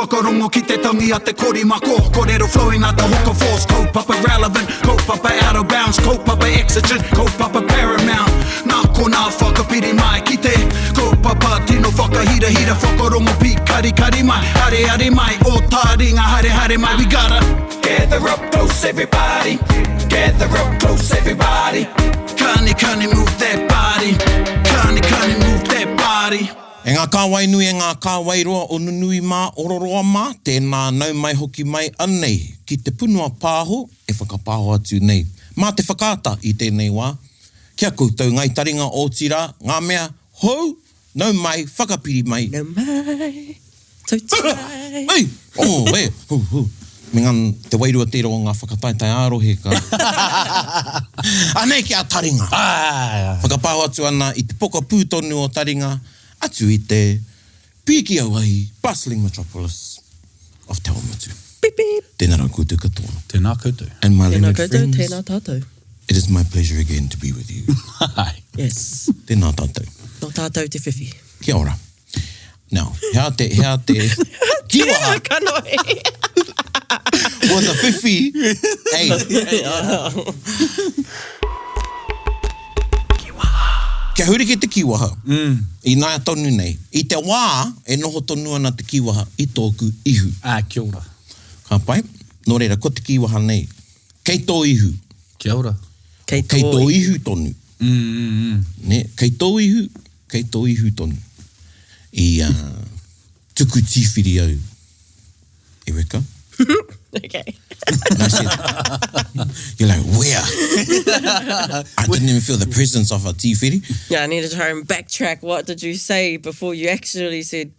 Whakarongo ki te tangi a te korimako Korero flowing like the hook of force Kaupapa relevant, kaupapa out of bounds Kaupapa exigent, kaupapa paramount Nā konā whakapiri mai ki te Kaupapa tino whakahirahira Whakarongo pīkarikari mai, areare mai Ō tāringa haere haere mai We gotta gather up close everybody Gather up close everybody Kani kani move that body Kani kani move that body E ngā kāwai nui, e ngā kāwai roa o Nunui mā, o Roroa mā, tēnā nau mai hoki mai anei ki te punua pāho e whakapāho atu nei mā te whakaata i tēnei wā. Ki a koutou Ngai Taringa otirā, ngā mea hou, nau mai, whakapiri mai. Nau mai, tautu mai. Ei! Oh, e! Hu, hu. Me ngā, te wairua tērā o ngā whakataetae ā-rohe ka. Anei ki a Taringa! Whakapāho atu ana i te pokapū tonu o Taringa, atu i te Pīkiauahi, bustling metropolis of Te Awamutu. Beep beep! Tēnā rā koutou katoa. Tēnā koutou. And my Tēnā learned koutou, friends. tēnā tātou. It is my pleasure again to be with you. Yes. Tēnā tātou. Nō tātou te whiwhi. Kia ora. Now, hea te, hea te kīwaha. Tērā kanohi. Was a whiwhi, hey. Kia huri ki te kīwaha, ināia tonu nei, i te wā e noho tonu ana te kīwaha i tōku ihu. Ā, kia ora. Ka pai. Nō reira, ko te kīwaha nei, kei tō ihu. Kia ora. Kei tō ihu tonu. Nē, kei tō ihu, Kei tō ihu tonu. I tuku tīwhiri au, Erica. Okay. And I said, you're like, where? I didn't even feel the presence of a tīwhiri. Yeah, I need to try and backtrack. What did you say before you actually said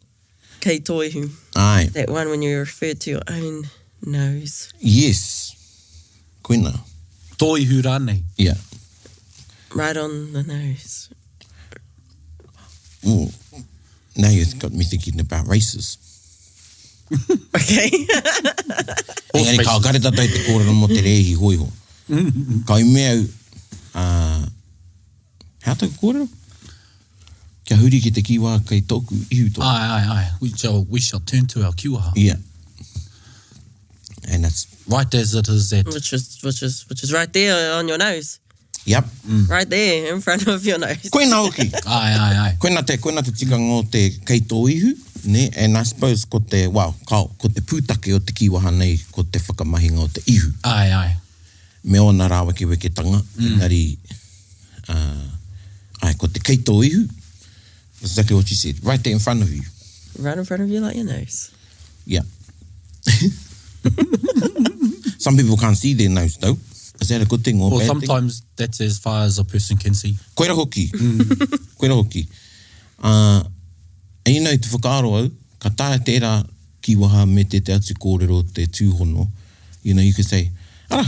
kei tō ihu? Aye. That one when you referred to your own nose. Yes. Koina. Tō ihu rānei. Yeah. Right on the nose. Ooh, now you've got me thinking about races. Okay. Engari ka kare tātou i te kōrero mō te rēhi hōiho. Ka i mea au, uh, hea taku kōrero? Kia huri ki te kīwaha kei tōku ihu tōku. Aye, aye, aye. We shall, we shall turn to our kīwaha. Yeah. And it's... Right as it is at... Which is, which is, which is right there on your nose. Yep. Right there in front of your nose. Koina hoki. Aye, aye, aye. Koina te, koina te tikanga o te kei tō ihu, nē, and I suppose ko te, well, kao, ko te pūtake o te kīwaha nei, ko te whakamahinga o te ihu. Aye, aye. Me ōna rāwekeweketanga, engari, uh, aye, ko te kei tō ihu, exactly what you said, right there in front of you. Right in front of you like your nose. Yeah. Some people can't see their nose though. Is that a good thing or Well, bad thing? sometimes that's as far as a person can see. Koira hoki. Koira hoki. Uh, and you know, te whakaaro au, ka taea tērā kīwaha me tētehi atu kōrero te tūhono. You know, you could say, ara,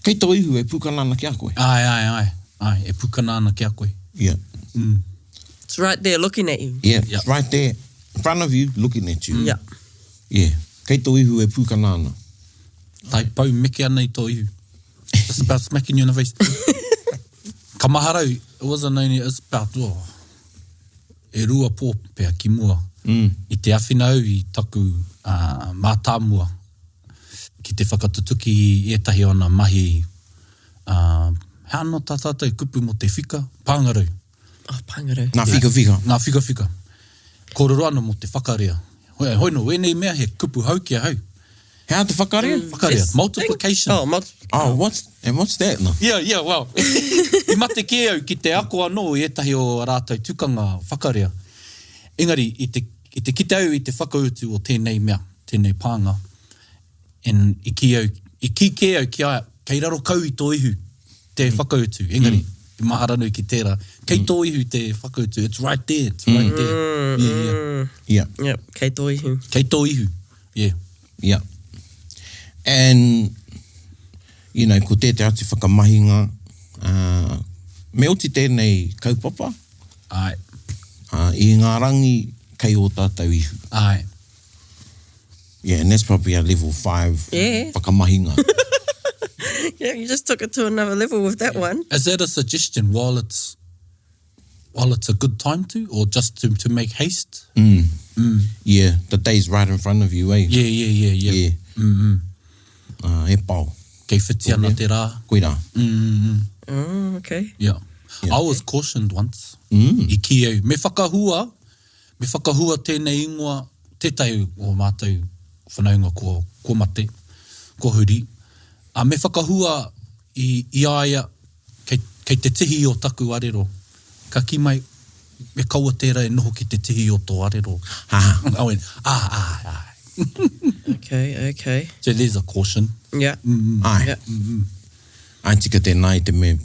kei tō ihu e pūkana ana ki a koe. Ae, ae, ae. Ae, e pūkana ana ki a koe. Yeah. It's right there looking at you. Yeah, it's right there in front of you looking at you. Yeah. Yeah. Kei tō ihu e pūkana ana. Tai pau meke ana i tō ihu. Just about smacking you in the face. Ka mahara au, it wasn't only, it's about, oh, e rua pō pea ki mua. Mm. I te awhina au i taku uh, mātāmua ki te whakatutuki i ētahi o ana mahi, uh, he anō tā tātou kupu mō te whika? Pāngarau. Oh, pāngarau. Ngā whikawhika. Ngā whikawhika. Kōrero ana mō te whakarea. Hoi, hoi nō, wēnei mea he kupu hou ki ahau. He aha te whakarea? Whakarea, multiplication. Oh, multiplication. Oh, what's, and what's that? No. Yeah, yeah, well, i mate kē au ki te ako anō i ētahi o ā rātou tukanga whakarea. Engari, i te, i te kite au i te whakautu o tēnei mea, tēnei pānga, and i kī au, i kī kē au ki a ia, kei raro kau i tō ihu te whakautu, engari, i mahara nui ki tērā, kei tō ihu te whakautu, it's right there, it's right there. Yeah, yeah. Yeah. Yep, kei tō ihu. Kei tō ihu, yeah. Yeah. And, you know, ko tētehi atu whakamahinga, uh, me oti tēnei kaupapa, Āe. Uh, i ngā rangi kei ō tātou ihu. Āe. Yeah, and that's probably a level 5 yeah. whakamahinga. yeah, you just took it to another level with that yeah. one. Is that a suggestion while it's while it's a good time to, or just to, to make haste? Mm. Yeah, the day's right in front of you, eh? Yeah, yeah, yeah, yeah. Yeah. Mm, mm. Uh, e pao. Kei whiti ana te rā. Koirā. Oh, okay. Yeah. I was cautioned once. Mm. I kī au, me whakahua, me whakahua tēnei ingoa, tētahi o mātou whanaunga kua, kua mate, kua huri, a me whakahua i, i a ia kei, kei te tihi o taku arero. Ka kī mai, me kaua tērā e noho ki te tihi o tō arero. Ha. I went, ah, ah, ah. Okay, okay. So there's a caution. Yeah. Ai. Yeah. Ai tika tēnā i te me,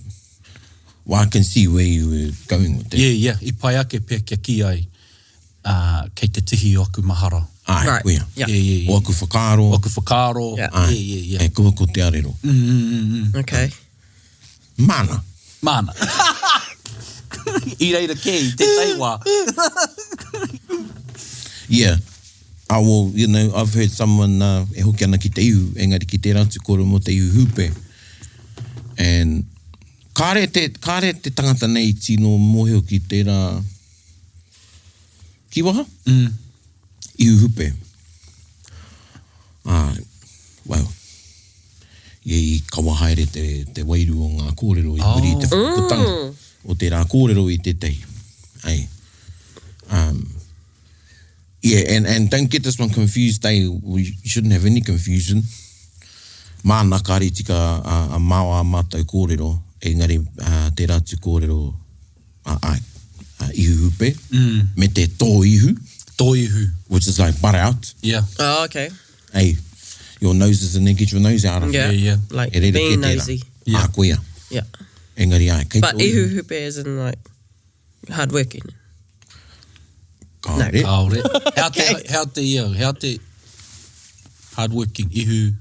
well, I can see where you were going with that. Yeah, yeah, i pai ake pea kia kī ai, uh, kei te tihi o aku mahara. Ai, Right. koia. Yeah. Yeah, yeah, yeah. O aku whakaaro. O aku whakaaro. Yeah. Ai, Yeah, yeah, yeah. E kua ko te arero. Okay. Mana. Māna. I reira kē, i tētahi wā. Yeah. I will, you know, I've heard someone uh, e hoki ana ki te ihu, engari ki tērā atu kōrero mō te ihu hūpē. And kāre te, kāre te tangata nei tino mōhio ki tērā kīwaha? Mm. Ihu hūpē. Ah, well, yeah, i kawa haere te, te wairua o ngā kōrero i muri i te whakaputanga o tērā kōrero i tētahi. Ai. Um, yeah, and, and don't get this one confused, eh? We shouldn't have any confusion. Māna kāre tika a, a māo ā mātou kōrero, engari uh, tērā atu kōrero a, a, a ihu hupe, mm. me te tō ihu, Tō ihu. which is like butt out. Yeah. Oh, okay. Hey, your nose is in there, get your nose out of it. Yeah. Yeah, yeah. Like E rere being kē tērā. nosy. Yeah. Ah, koia. Yeah. Engari ai, kei But tō ihu hupe is in like hardworking. Kāre. Kāore. Hea te, hea te ia, hea te hardworking ihu.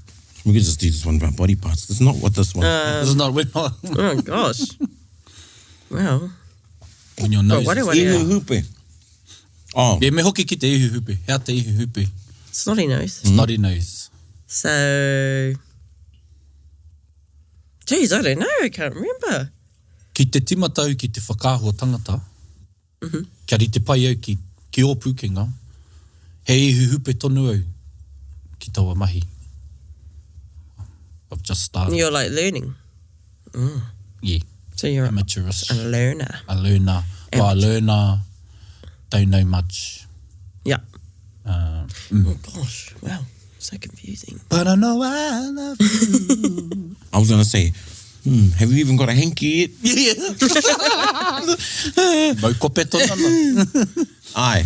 We could just do this one about body parts. That's not what this one. This is not, we're not, Oh gosh. Well. when your nose what is... do I- Ihu hupe. Oh, Yeah, me hoki ki te ihu hupe. Hea te ihu hupe. Snotty nose. Snotty nose. So Geez, I don't know. I can't remember. Ki te timata au ki te whakaahua tangata, kia rite pai au ki, ki ō pūkenga, he ihu hupe tonu au ki taua mahi. I've just started. You're like learning. Yeah. So you're Amateurish. a learner. A learner. Well, a learner, don't know much. Yeah. Um, Oh gosh. Wow. So confusing. but I know I love you. I was gonna say, hmm, have you even got a hanky yet? Yeah. Mau kope tonu ana. Ai.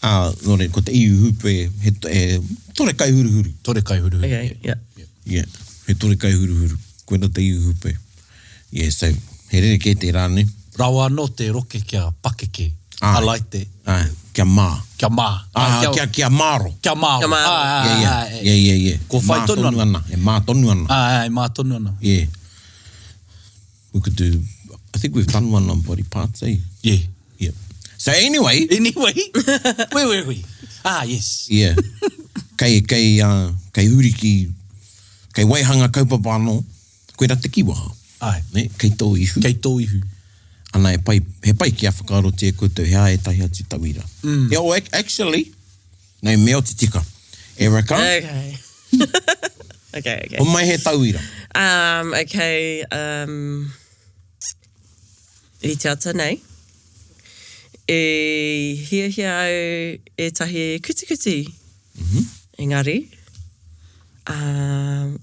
Ah, nō reira, ko te ihu hupe, he, he tore kai huruhuru. Tore kai huruhuru. Okay. Yeah. Yeah, he tore kai huruhuru. Koina te ihu hupe. Yeah, so, he rere kē tērā, ne? Rawa anō te roke kia pakeke. Ai. I like that. Ai, kia mā. Kia mā. Ah, kia, kia māro. kia māro. Kia māro. Ai, Yeah, ai, yeah, ai, ai. yeah, yeah, yeah. Ko whai Mā tonu ana. ana. E mā tonu ana. Ai, ai, mā tonu ana. Yeah. We could do, I think we've done one on body parts, eh? Yeah. Yeah. So anyway, Anyway, where were we? Ah, yes. yeah. Kei, kei, uh, kei huriki, kei waihanga kaupapa anō, koe rā te kiwaha. Ai. Ne? Kei tō ihu. Kei tō ihu. Ana e pai, he pai kia whakaarotia koutou he aha ētahi atu tauira. Mm. Yeah, oh, actually, nei me o te tika. Erica, Okay. okay, okay. o mai he tauira. Um, okay, um, i te ata nei, e hiahia au ētahi kutikuti. Mm -hmm. Engari, um,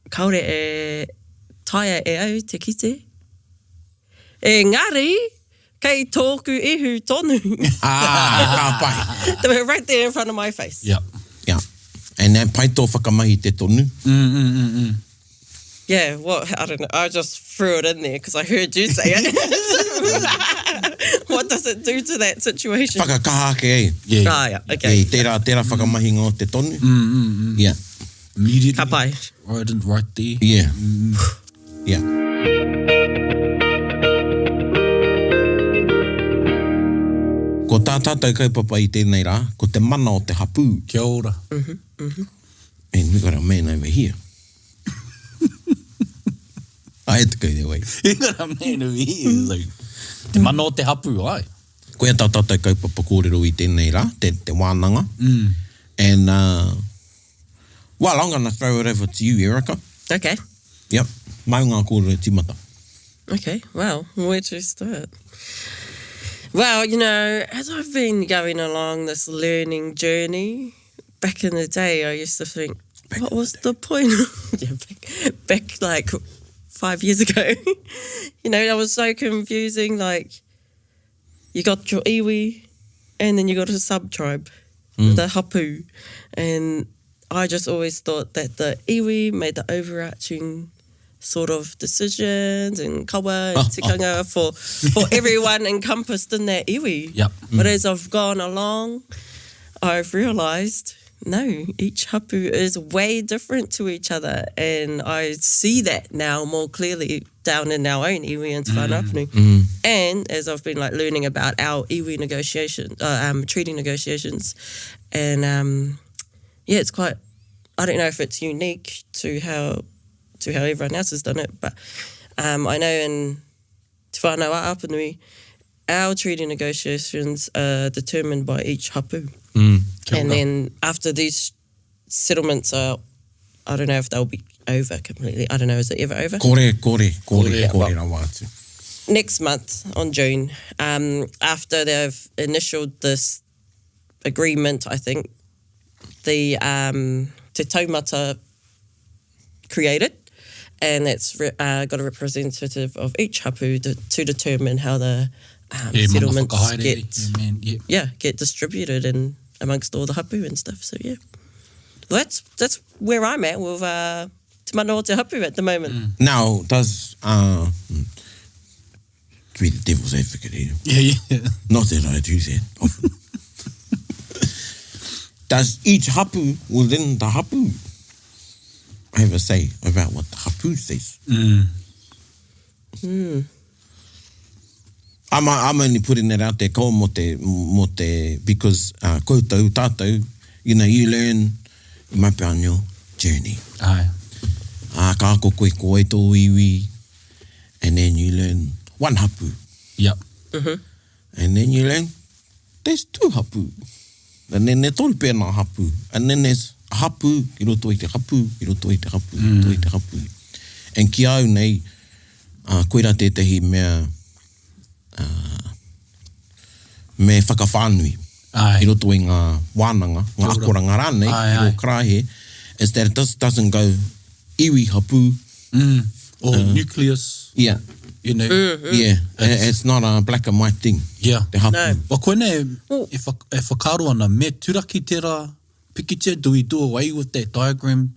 kāore e taea e au te kite. Engari, kei tōku ihu tonu. Ah, ka pai. They were right there in front of my face. Yeah. Yeah. And then pai tō whakamahi te tonu. Mm, Yeah, well, I don't know. I just threw it in there because I heard you say it. what does it do to that situation? Whakakaha ake e. Yeah. Ah, yeah, okay. Yeah, tērā, tērā whakamahinga o te tonu. Mm, Yeah. Immediately. Ka pai. Right, and right there. Yeah. Yeah. Ko tā tātou kaupapa i tēnei rā, ko te mana o te hapū. Kia ora. And we got a man over here. I had to go that way. You got a man over here. Like, te mana o te hapu, ai. Koia tā tātou kaupapa kōrero i tēnei rā, te, te wānanga. Mm. And, uh, well, I'm gonna throw it over to you, Erica. Okay. Yep. Mau ngā kōrero tīmata. Okay, well, where to start? Well, you know, as I've been going along this learning journey, back in the day, I used to think, back what was the, the point? yeah, back, back like five years ago. you know, that was so confusing. Like, you got your iwi, and then you got a sub tribe, mm. the hapu. And I just always thought that the iwi made the overarching sort of decisions and kawa and tikanga for, for everyone encompassed in that iwi. Yep. But mm. as I've gone along, I've realised no, each hapu is way different to each other. And I see that now more clearly down in our own iwi and Te Whānau mm. Mm. And as I've been like learning about our iwi negotiation, uh, um, treaty negotiations, and um, yeah, it's quite, I don't know if it's unique to how to how everyone else has done it, but um, I know in Te Whānau a Apanui, our treaty negotiations are determined by each hapu. Mm, and then after these settlements are, I don't know if they'll be over completely. I don't know, is it ever over? Kore, kore, kore, yeah, kore rawa atu. Next month on June, um, after they've initialed this agreement, I think, the um, Te Taumata created, and it's re- uh, got a representative of each hapu to, to determine how the um, Yeah, mana settlements whakahaere, get yeah, man, yeah. yeah get distributed and amongst all the hapu and stuff. So yeah, well, that's that's where I'm at with uh, Te Mana o Te Hapu at the moment. Mm. Now, does uh, to be the devil's advocate here. Yeah, yeah. Not that I do that often. does each hapu within the hapu have a say about what the hapu says? Mm. Mm. I'm, I'm only putting that out there ko mo te, mo te, because uh, koutou, tātou, you know, you learn, you might be on your journey. Aye. Uh, ka ako koe ko wai tō iwi, and then you learn one hapu. Yep. Mm -hmm. And then you learn there's two hapu. And then e toru pea ngā hapu. And then there's hapu ki roto i te hapu, ki roto i te hapu, ki roto i te hapu. And ki au nei, uh, koira tētahi mea uh, me whakawhānui Ai. i roto i ngā wānanga, ngā Kia ora. akoranga rānei, Ai, ki rō ai. karaehe, is that it just doesn't go iwi hapu. Mm. Or uh, nucleus. Yeah. You know. Mm -hmm. Yeah. It's, it's not a black and white thing. Yeah. Te hapu. No. Well, koinei e, wha, e whakaaro ana, me turaki tērā pikitia, do we do away with that diagram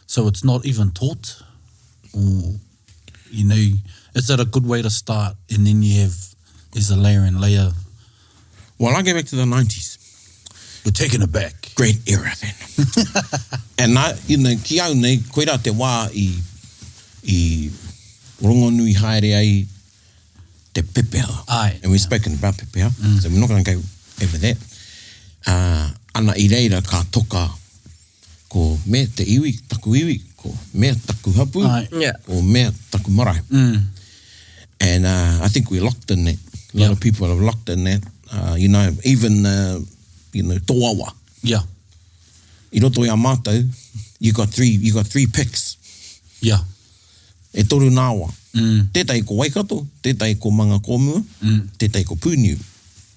so it's not even taught? Or, you know, is that a good way to start? And then you have, there's a layer and layer. Well, I go back to the 90s. We're taking it back. Great era then. And I, you know, ki au nei, koirā te wā i, i rongonui haere ai te pepeha. Ai. And we've spoken about pepeha, mm. so we're not going to go over that. Uh, ana i reira ka toka ko mea te iwi, taku iwi, ko mea taku hapu, Ai. Yeah. ko mea taku marae. Mm. And uh, I think we're locked in that. A lot Yeah. of people are locked in that. Uh, you know, even, uh, you know, tō awa. Yeah. I roto i a mātou, you got three, you got three picks. Yeah. E toru nā awa. Mm. Tētahi ko Waikato, tētahi ko Mangakōmua, mm. tētahi ko Pūniu.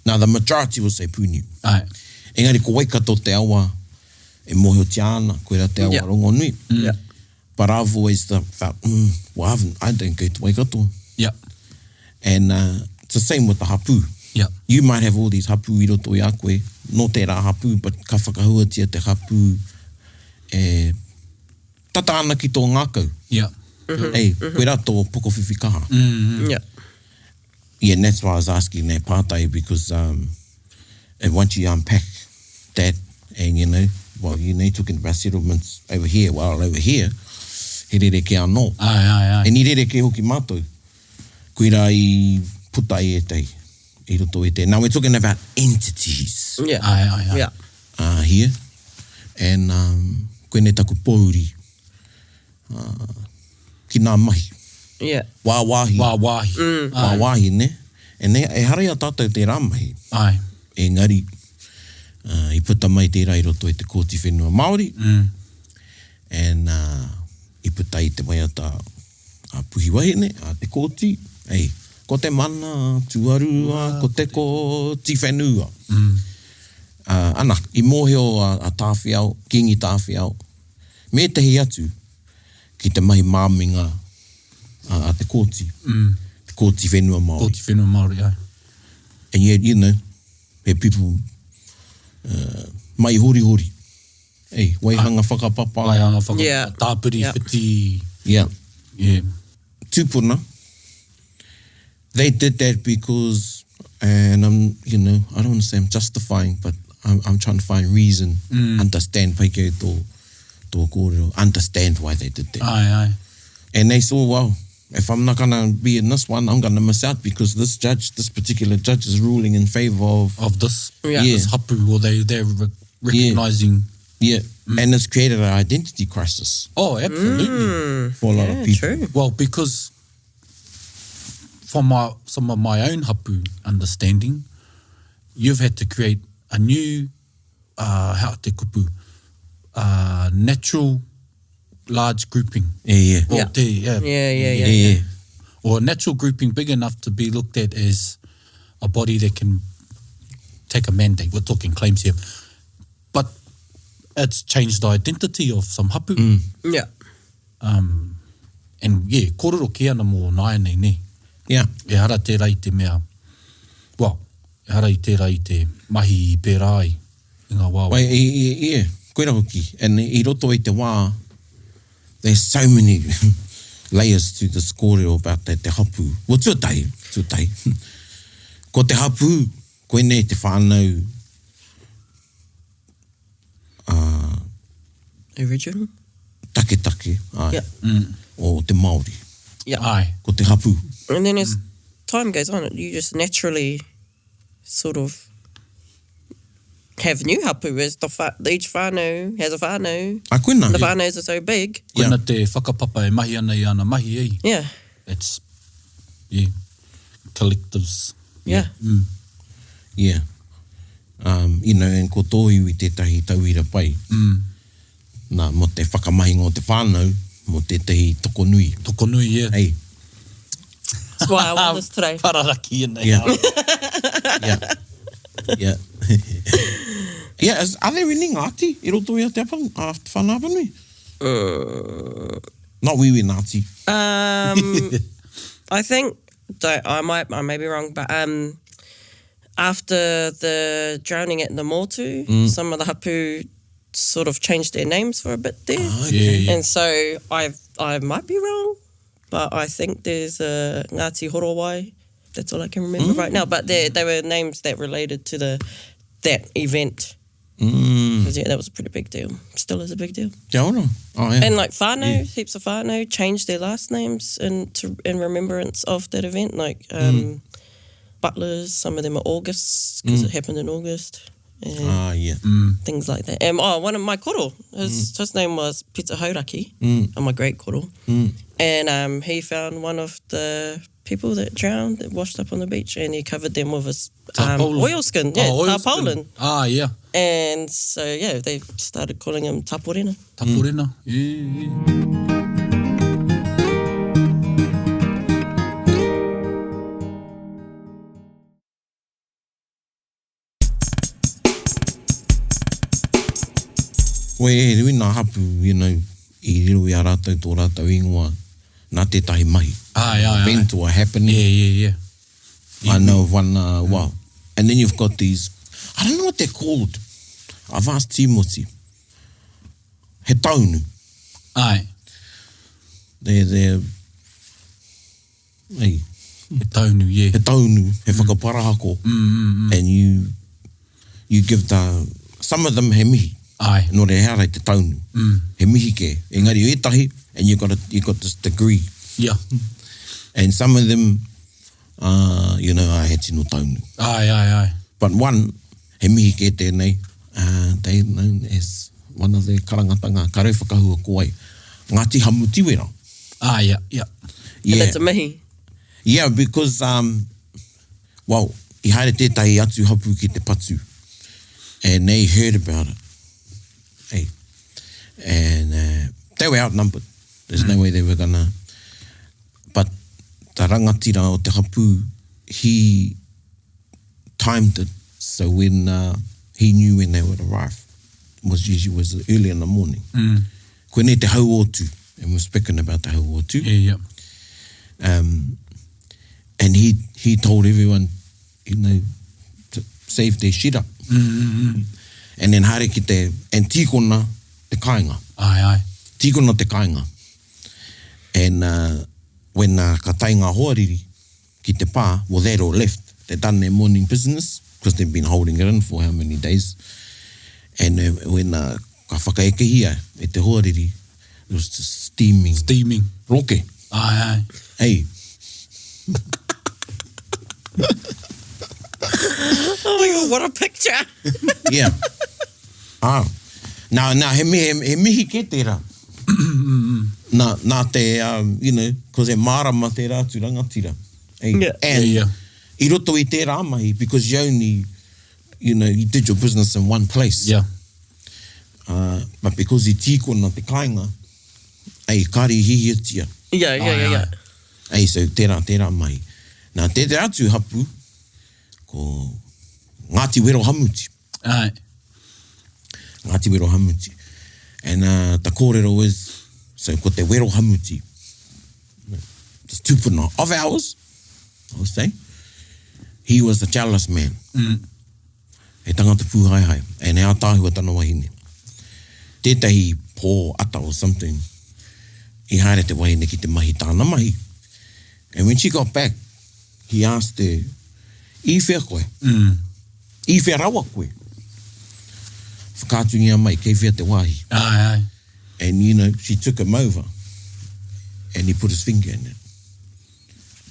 Now, the majority will say Pūniu. Ai. Engari ko Waikato te awa e mōhiotia ana, koira te awa Yeah. rongonui. Mm. Yeah. But I've always felt, mm, well, I, haven't, I don't go to Waikato. Yeah. And uh, it's the same with the hapu. Yeah. You might have all these hapu i roto i a koe, nō tērā hapu, but ka whakahuatia te hapu e tata ana ki tō ngākau. Yeah. Mm -hmm. Hey, mm -hmm. koirā tō pokowhiwhi kaha. Mm -hmm. Yeah. Yeah, and that's why I was asking that pātai because um, and once you unpack that and you know, well, you know, talking about settlements over here, well, over here, he rerekē anō. Ai, ai, ai. And i rerekē hoki mātou. Koirā i puta i ētahi, i roto i te. Now we're talking about entities Yeah. Ai, ai, ai. Yeah. uh, here. And um, koinei taku pōuri uh, ki ngā mahi. Yeah. Wāwāhi. Wā wāhi. Mm. Wāwāhi, ne? And e, ehara i a tātou tērā mahi. Āe. Engari, uh, i puta mai tērā i roto i te Kōti Whenua Māori. Mm. And uh, i puta i te waiata a Puhiwahine, a Te Kōti, ei, ko te mana tuarua, ko te Kōti Whenua. Mm. Uh, ana, i mōhio a, a Tāwhiao, Kīngi Tāwhiao, me ētehi atu, ki te mahi māminga a, a Te Kōti, mm. Te Kōti Whenua Māori. Kōti Whenua Māori, ai. And yet, you know, he people uh, mai horihori. Ei, waihanga whakapapa. Waihanga whakapapa, Yeah. tāpiri, Yeah. whiti. Yeah. Yeah. Tūpuna, they did that because, and I'm, you know, I don't want to say I'm justifying, but I'm, I'm trying to find reason, mm. understand, pai kei tō, tō kōrero, understand why they did that. Ai, ai. And they saw, well, if I'm not going to be in this one, I'm going to miss out because this judge, this particular judge is ruling in favour of... Of this, Yeah. Yeah. this hapu, or they, they're re recognising... Yeah. And it's created an identity crisis Oh, absolutely. for a lot of Yeah, people. true. Well, because from my, some of my own hapu understanding, you've had to create a new, uh, how te kupu, uh, natural large grouping. Yeah, yeah. Or Yeah. te, yeah. Yeah, yeah, yeah. Yeah, yeah. Or a natural grouping big enough to be looked at as a body that can take a mandate. We're talking claims here. But it's changed the identity of some hapu. Yeah. And yeah, kōrero ki ana mō nāianei, ne? Yeah. Ehara tērā i te mea, well, ehara i tērā i te mahi i pērā ai i ngā wā o. Wai, i, i, i, koira hoki. And i roto i te wā, there's so many layers to this kōrero about te, te hapu. Well, tuatahi, tuatahi. Ko te hapu, koinei te whānau Original? taketake, ai, Yeah. o te Māori. Yeah. Ai. Ko te hapu. And then as time goes on, you just naturally sort of have new hapu as the wha- each whānau has a whānau. A koina. The whānaus are so big. Koina te whakapapa e mahi ana i ana mahi ei. Yeah. It's, yeah, collectives. Yeah. Yeah. Um, you know, and ko tō iwi tētahi tauira pai. Mm. Nā, mō te whakamahinga o te whānau, mō tētahi tokonui. Tokonui, yeah. Hey. That's why I want this today. Pararaki ina. Yeah. yeah. Yeah. yeah, is, are there any Ngāti i roto i a Te Apan, a Te Whānau Apanui? Not wiwi Ngāti. Um, I think don't, I might I may be wrong, but um, after the drowning at Namotu, some of the hapu sort of changed their names for a bit there, Yeah, yeah. and so I I might be wrong, but I think there's a Ngāti Horowai. That's all I can remember right now. But they they were names that related to the that event. 'Cause, yeah, that was a pretty big deal. Still is a big deal. Kia ora. Oh, yeah. And like whānau, heaps of whānau changed their last names in to in remembrance of that event. Like um, Butlers, some of them are Augusts because it happened in August. And ah, yeah. things like that. And oh, one of my koro, his his name was Peter Hauraki, and my great koro. And um, he found one of the people that drowned that washed up on the beach, and he covered them with his um, Tarpaulin. oil skin, yeah, Oh, oil skin. tarpaulin. Ah, yeah. And so yeah, they started calling him Taporena. Taporena. Yeah, yeah. Wei, e rui nā hapu, you know, i riro i a rātou tō rātou ingoa nā tētahi mahi. Ai, ai, ai. Event or happening. Yeah, yeah, yeah. I know of one, uh, well. And then you've got these, I don't know what they're called. I've asked Timothy. He taunu. Ai. They're, they're, hey, He taunu, yeah. he taunu, he whakaparahako. Mm, And you, you give the, some of them he mihi. Ai. Nō reira, he ara i te taunu. He mihi kē. Engari ētahi, and you got, a, you got this degree. Yeah. And some of them, uh, you know, ah, he tino taunu. Ai, ai, ai. But one, he mihi kē tēnei, uh, they known as one of the karangatanga, ka rau whakahua ko ai, Ngāti Hamutiwera. Ah, yeah, yeah. Yeah. And that's a mihi. Yeah, because um, Well, i haere tētahi atu hapū ki te patu. And they heard about it. Hey. And uh, they were outnumbered. There's mm. no way they were gonna... But the rangatira o te hapū, he timed it so when uh, he knew when they would arrive. Was usually was early in the morning. Mm. Koinei te hauotu. And we're speaking about the hauotu. Yeah, yeah. Um, and he, he told everyone, you know, to save their shit up. Mm, mm, mm. And then haere ki te, and tīkona te kāinga. Ai, ai. Tīkona te kāinga. And uh, when uh, ka tae ngā hoariri ki te pā, well, they'd all left. They'd done their morning business, because they'd been holding it in for how many days. And uh, when uh, ka whakaekehia e te hoariri, it was just steaming. Steaming. Roke. Ai, ai. Hey. Oh my God, what a picture! Yeah. Ah. Nā, nā, he, he, he mihi kē tērā. Nā, nā te, um, you know, cause he mārama tērā atu rangatira. Hey. Yeah. And Yeah, yeah. i roto i tērā mahi, because you only, you know, you did your business in one place. Yeah. Uh, but because i tīkona te kāinga, ei, kāre i hihiatia. Yeah, yeah, yeah, yeah. Ei, so tērā, tērā mahi. Nā, tētahi atu hapu, ko Ngāti Wero Hamuti. Ai. Ngāti Wero Hamuti. And uh, the kōrero is, so ko te Wero Hamuti, this tupuna of ours, I would say, he was a jealous man. Mm. He tangata pūhaehae, and he ātaahua tana wahine. Tētahi pō ata or something, i haere te wahine ki te mahi tāna mahi. And when she got back, he asked her, I whea koe? Mm. I whea rawa koe? Whakaatungia mai, kei whea te wāhi. Ai, ai. And you know, she took him over and he put his finger in it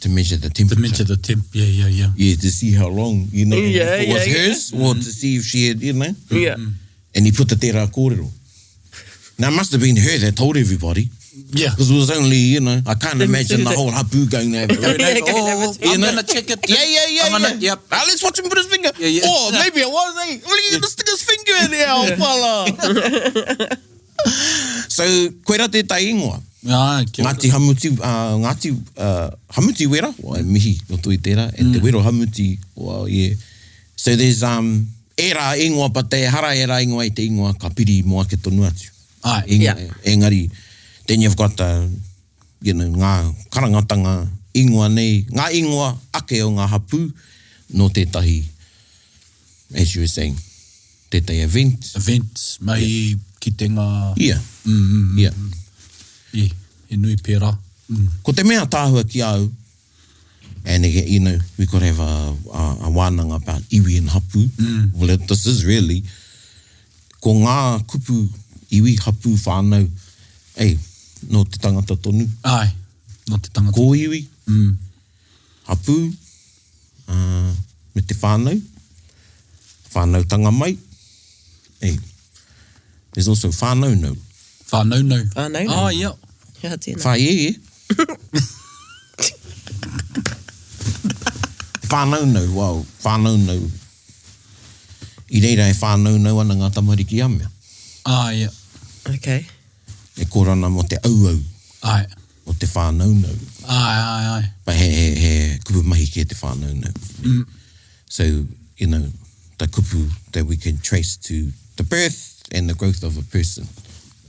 to measure the temperature. To measure the temp, yeah, yeah, yeah. Yeah, to see how long, you know, Yeah, if it was yeah, yeah. hers or to see if she had, you know. Yeah. And he put the tērā kōrero. Now, it must have been her that told everybody. Yeah. Because it was only, you know, I can't Them imagine two the that- whole hapu going there. Yeah, You go and have Oh, a I'm know? gonna check it. Yeah, yeah, yeah, I'm gonna, yeah. Yep. Ah, let's watch him put his finger. Yeah, yeah. Or maybe it was, eh? Well, he's gonna stick his finger in there, oh, fella. so, koira tētahi ingoa. Ai, kia ora. Ngāti Hamuti, uh, Ngāti uh, Hamuti Wera, well, e mihi roto i tērā, and te Wero Hamuti, well, yeah. So there's um, ērā ingoa, but te hara ērā ingoa i te ingoa ka piri mō ake tonu atu. Ai. Eng, Yeah. Engari, then you've got the, you know, ngā karangatanga ingoa nei, ngā ingoa ake o ngā hapū nō tētahi, as you were saying, tētahi event. Events, mahi, kitenga. Yeah. Mm, mm, Yeah. Yeah, he nui pērā. Mm. Ko te mea tāhua ki au, and again, you know, we could have a, a, a wānanga about iwi and hapu. Mm. Well, it, this is really, ko ngā kupu iwi, hapu, whānau, ei, nō te tangata tonu. Ai, nō te tangata. Ko iwi, Mm. hapu, uh, me te whānau, whānautanga mai. Ei, there's also whānaunau. Whānaunau. Whānaunau. Ah, yeah. Yeah, tēnā. Whaieie. Whānaunau, well, whānaunau. I reira e whānaunau ana ngā tamariki a mea. Ah, yeah. Okay. E kōrero ana mō te auau Ai. o te whānaunau. Ai, ai, ai. But he, he, he kupu mahi kē te whānaunau. Mm. So, you know, the kupu that we can trace to the birth and the growth of a person.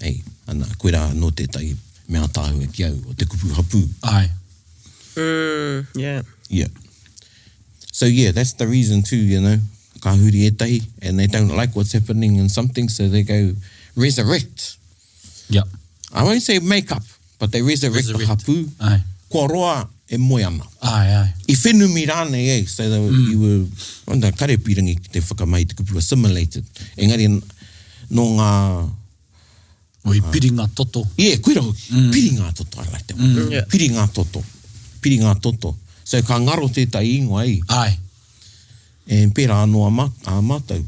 Ei, ana, koirā anō tētahi mea tāhua ki au, o te kupu hapū. Ai. Mm, yeah. Yeah. So yeah, that's the reason too, you know. Ka huri ētahi and they don't like what's happening in something, so they go resurrect. Yeah. I won't say make up, but they resurrect, Resurrect. the hapū. Ai. Kua roa e moe ana. Ai, ai. I whenumi rānei e, so they were, mm. you were, wanda, kare pīrangi ki te whakamahi te kupu assimilated. Engari, nō ngā O i piri ngā toto. Yeah, koira hoki. Mm. Piri ngā toto, I like that one. Mm. Yeah. Piri ngā toto. Piri ngā toto. So ka ngaro tētahi ingoa i. Ai. E pērā anō a, ma, a mātou.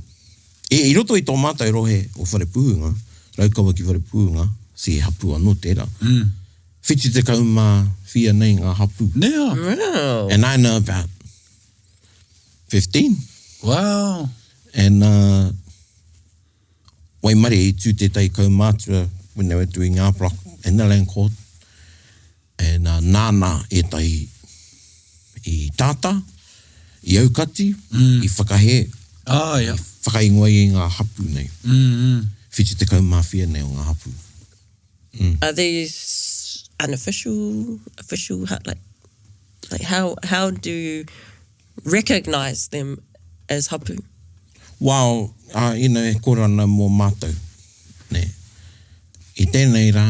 E, i roto i tō mātou rohe o Wharepuhunga, Raukawa ki Wharepuhunga, si he hapū anō tērā. Mm. 70 mā whia nei ngā hapū. Nē a. Wow. And I know about 15. Wow. And uh, waimarie i tū tētahi kaumātua when they were doing our block in the land court and uh, nāna ētahi i tātā, i aukati, mm. i whakahē, ah, yeah. i whakaingoa i ngā hapū nei. Mm, mm. 70 mā whia nei o ngā hapū. Mm. Are these unofficial, official, like, like how, how do you recognise them as hapu? Well, uh, you know, e kore ana mō mātou. Nē. I tēnei rā,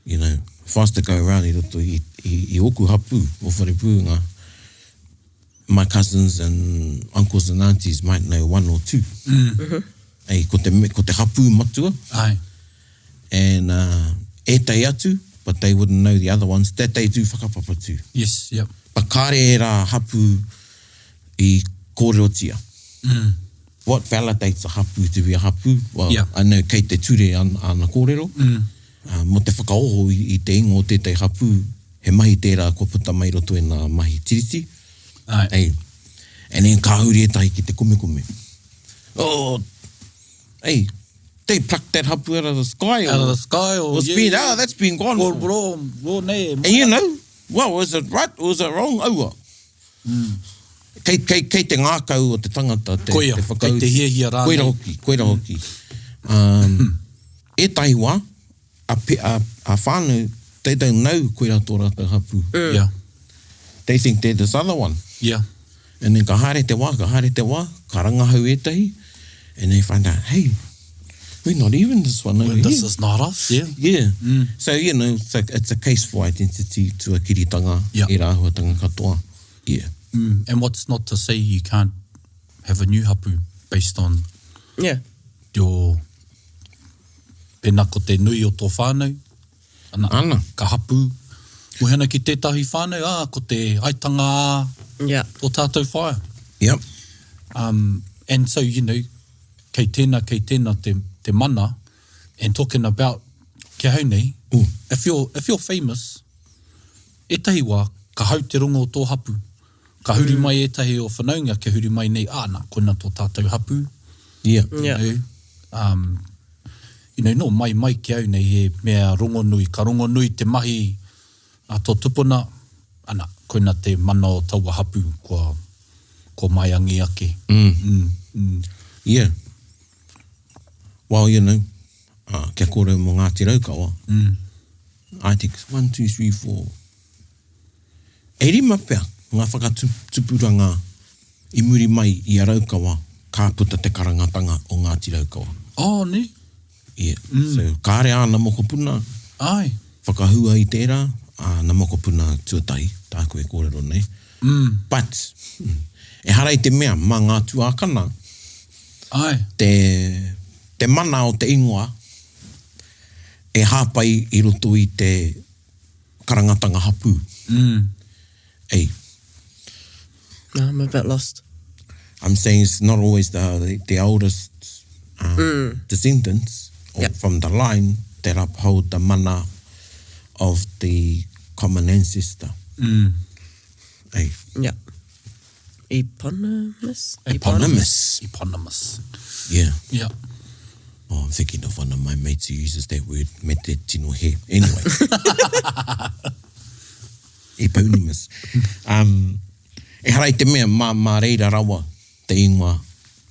you know, if I was to go around i roto i, i, i ōku hapū o Wharepūhunga, my cousins and uncles and aunties might know one or two. Mm. Mm -hmm. Ei, ko te, ko te hapū matua. Ai. And uh, ētahi atu, but they wouldn't know the other ones, that they do whakapapa too. Yes, yep. But kāre ērā hapū i kōrerotia. Mm. What validates a hapū to be a hapū? Well, yeah. I know kei te ture an, ana kōrero. Mm. Uh, mō te whakaoho i, i te ingoa o tētahi hapū, he mahi tērā kua puta mai roto i ngā mahi tiriti. Ai. Ei. And then ka huri ētahi ki te komekome. Oh, ei, they plucked that hapu out of the sky. Out of the sky or... It's been, oh, that's been gone. Or, bro, bro, nei. And you know, well, is it right or is it wrong? Aua. Mm. Kei, kei, kei te ngākau o te tangata te, Koia, te whakautu. kei te hiahia rānei. Koira hoki, koira hoki. Um, ētahi wā, a, pe, a, a whānau, they don't know koira tō rātou hapū. Mm. Yeah. They think they're this other one. Yeah. And then ka haere te wā, ka haere te wā, ka rangahau ētahi, and they find out, hey, we're not even this one over Well, this here. is not us, yeah. Yeah. Mm. So, you know, it's a, it's a case for identity tuakiritanga, Yeah. ērā āhuatanga katoa. Yeah. Mm. And what's not to say you can't have a new hapu based on Yeah. your pēnā ko te nui o tō whānau, ana, Ana. ka hapū. Moe ana ki tētahi whānau, ā, ko te aitanga ā Yeah. tō tātou whaea. Yep. Um, and so, you know, kei tēnā, kei tēnā te, te mana, and talking about ki ahau nei, Mm. if you're, if you're famous, ētahi wā, ka hau te rongo o tō hapū. Ka huri mai ētahi o whanaunga kia huri mai nei, ā, nā, koina tō tātou hapū. Yeah. Yeah. You know, um, you know, nō mai mai ki au nei he mea rongonui, ka rongonui te mahi a tō tupuna, ana, koina te mana o taua hapū kua, kua maiangi ake. Mm. Mm, mm. Yeah. Well, you know, uh, kia kōrero mō Ngāti Raukawa, Mm. I think it's one, two, three, four. E rima pea ngā whakatupuranga i muri mai i a Raukawa ka puta te karangatanga o Ngāti Raukawa. Oh, nē? Yeah. Mm. So, kāre āna mokopuna Ai. whakahua i tērā, āna mokopuna tuatahi, tāku e kōrero nei. Mm. But, ehara i te mea, mā ngā tuākana, Ai. te, te mana o te ingoa e hāpai i roto i te karangatanga hapū. Mm. Ei. No, I'm a bit lost. I'm saying it's not always the, the, the oldest um, Mm. descendants or Yep. from the line that uphold the mana of the common ancestor. Mm. Ei. Yeah. Eponymous? Eponymous. Eponymous. Yeah. Yeah. Oh, I'm thinking of one of my mates who uses that word, me te tino he. Anyway. Eponymous. Um, ehara i te mea, mā, mā reira rawa te ingoa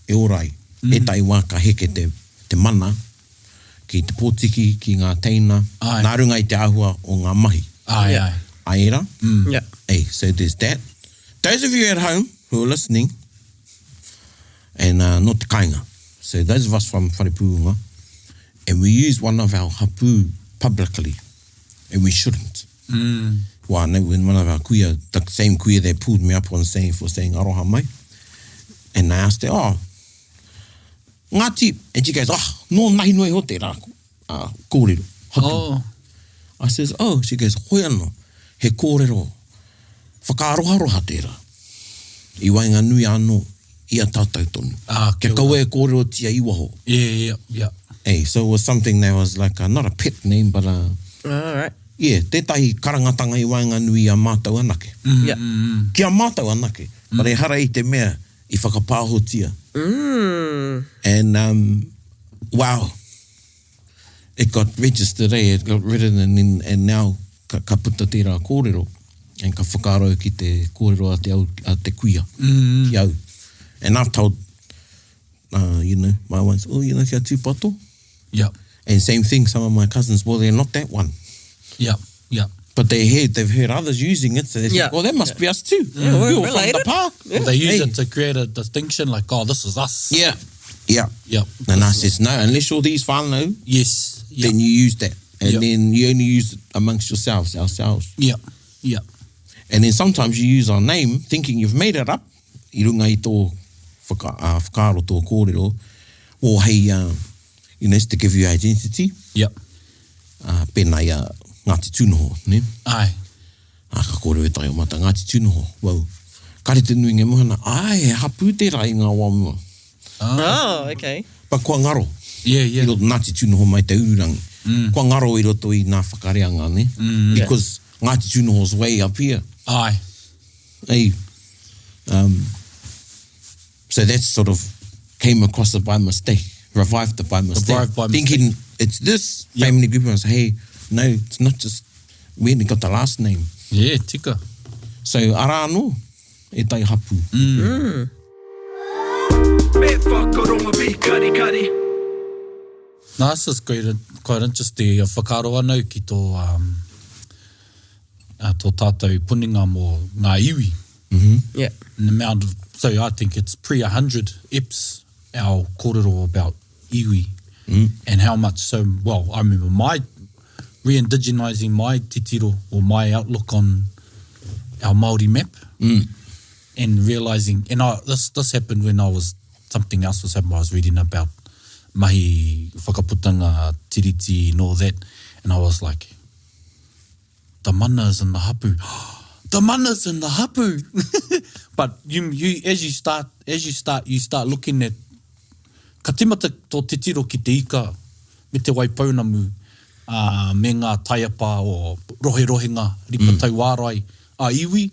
e ora ai. Mm. Ētahi wā ka heke te, te mana ki te pōtiki, ki ngā teina, Ai. nā runga i te āhua o ngā mahi. Ai, Yeah. ai. Ai era? Mm. Yeah. Hey, so there's that. Those of you at home who are listening, and uh, not te kāinga, so those of us from Wharepuunga, and we use one of our hapu publicly, and we shouldn't. Mm. Well, I know when one of our kuia, the same kuia that pulled me up on saying for saying aroha mai, and I asked her, oh, Ngāti, and she goes, oh, no nahi noa iho tērā uh, kōrero, hapu. Oh. I says, oh, she goes, hoi anō, he kōrero, whakaaroharoha tērā. I waenganui anō, i a tātou tonu. Ah, Kia kia kaua e kōrerotia i waho. Yeah, yeah, yeah. Hey, so it was something that was like, a, not a pet name, but a, All right. yeah, tētahi karangatanga i waenganui i a mātou anake. Yeah. Mm. Ki a mātou anake. Mm. But ehara i te mea, i whakapāhotia. Mm. And um, wow, it got registered, eh? It got written and, then, and now ka, ka puta tērā kōrero and ka whakaaro ki te kōrero a te, au, a te kuia mm. ki au. And I've told, uh, you know, my ones, oh, you know, kia tūpato. Yeah. And same thing, some of my cousins, well, they're not that one. Yeah, yeah. But they heard, they've heard others using it, so they think, well, that must be us too. Yeah, we're We're from the related. pa. Well, they use Hey. it to create a distinction, like, oh, this is us. Yeah, yeah. Yeah. And I says, no, unless you're these whānau, Yes. Yeah. then you use that. And Yeah. then you only use it amongst yourselves, ourselves. yeah. Yeah. And then sometimes you use our name thinking you've made it up, i runga i tō whaka, uh, whakaaro tō kōrero, o hei, uh, you know, it's to give you identity, Yeah. uh, pēnā i a Ngāti Tūnoho, ne? Aye. Ā, ka kōrero e tai o mata, Ngāti Tūnoho, well, kare te nuinga e moe ana, ai, he hapū tērā i ngā wā mua. Oh, okay. But kua ngaro. Yeah, yeah. I roto Ngāti Tūnoho mai te ururangi. Kua ngaro i roto i ngā whakareanga, ne? Because Ngāti Tūnoho's way up here. Aye. Hey, um, so that sort of came across it by mistake, revived it by mistake. Revived by mistake. Thinking it's this Yep. family group. And I say, hey, no, it's not just, we only got the last name. Yeah, tika. So arā anō, e tai hapu. Me whakarongo be kari kari. No, this is quite, quite interesting. E whakaaro anau ki tō, um, uh, tō tātou puninga mō ngā iwi. Yeah. And the amount of, so I think it's pre 100 eps our kōrero about iwi and how much so, well, I remember my re-indigenizing my titiro or my outlook on our Māori map and realizing, and I, this, this happened when I was, something else was happening, I was reading about mahi whakaputanga tiriti and all that, and I was like, the mana's in the hapu. The mana's in the hapu. but you, you, as you start, as you start, you start looking at, ka timata tō titiro ki te ika me te waipounamu, uh, me ngā taiapa o roherohenga, ripa tauārai a iwi,